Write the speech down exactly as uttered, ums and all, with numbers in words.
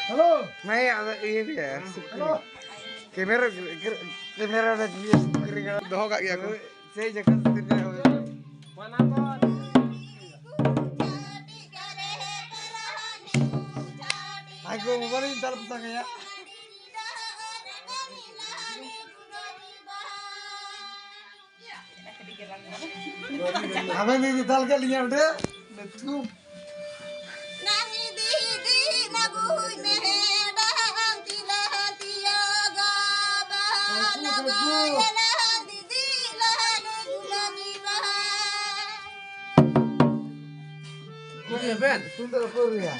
Hello. ᱦᱮᱸ, ᱟᱫᱚ ᱤᱭᱟᱹ ᱜᱮ, ᱦᱮᱞᱳ᱾ ᱠᱮᱢᱮᱨᱟ, ᱠᱮᱢᱮᱨᱟ ᱨᱮ ᱫᱚᱦᱚ ᱠᱟᱜ ᱜᱮᱭᱟ ᱠᱚ᱾ ᱥᱮᱭ ᱡᱟᱭᱜᱟ ᱛᱤᱱᱟᱹᱜ ᱦᱩᱭᱩᱜᱼᱟ᱾ ᱟᱡ ᱠᱚ ᱢᱳᱵᱟᱭᱤᱞ ᱤᱧ ᱫᱟᱞ ᱯᱚᱛᱟᱝ ᱟᱭᱟ᱾ ᱟᱵᱮᱱ ᱡᱩᱫᱤ ᱫᱟᱞ ᱠᱮᱫ ᱞᱤᱧᱟ ᱚᱸᱰᱮ, ᱱᱟᱹᱛᱩ᱾ ᱱᱟᱹᱱᱤ ᱫᱤᱫᱤ ᱱᱟᱹᱜᱩᱭ ᱢᱮ, ᱰᱟᱦᱟᱱ ᱛᱤᱞᱟ ᱛᱤᱭᱟᱜᱟ, ᱵᱟᱦᱟ ᱱᱟᱹᱜᱩᱭ ᱞᱟᱦᱟᱱ ᱫᱤᱫᱤ ᱞᱟᱦᱟᱱ ᱜᱩᱞᱟᱹᱵᱤ ᱵᱟᱦᱟ᱾ ᱩᱠᱩᱨ ᱨᱮᱭᱟ ᱵᱮᱱ? ᱛᱩᱢᱫᱟᱜ ᱩᱠᱩᱨ ᱨᱮᱭᱟ?